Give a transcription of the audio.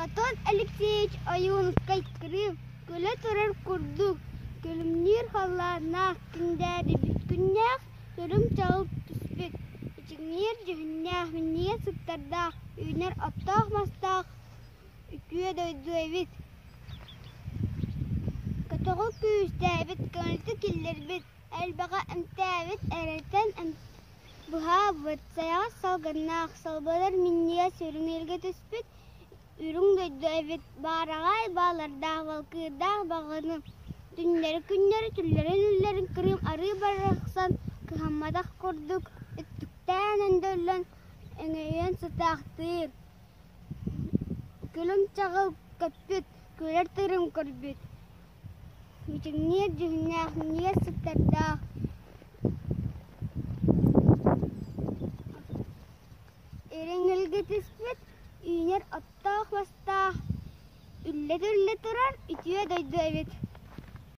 Платон Алексеевич Ойуунускай Крым күлэ турар курдук күлүмнүүр халлааннаах күндээрибит күннээх Сүрүм-чаҕыл түспүт, ичиҥниир дьүһүннээх, минньигэс сыттардаах, үүнэр оттоох-мастаах үтүө дойду эбит. Көтөҕү күүстээбит, көҥүлтүк киллэрбит, элбэҕи эмтээбит, эрэлтэн быһаабыт, сайаҕас салгыннаах, салбалар минньигэс үрүҥ түспүт, Үрүҥ дойду эбит баараҕай баалардаах, балкыырдаах баҕаны түннэри-күннэри түллэрин-үллэрин кырыым арыы барахсан кыһамматах курдук өттүктээн өндөллөн өҥөйөн сытаахтыыр. Күлүм-чаҕыл көппүт, күлэр тырым көрбүт, мүчүҥнүүр дьүһүннээх, минньигэс сыттардаах Эрэҥэлгэ түспүт, үүнэр оттоох-мастаах, үллэ-түллэ турар үтүө дойду эбит.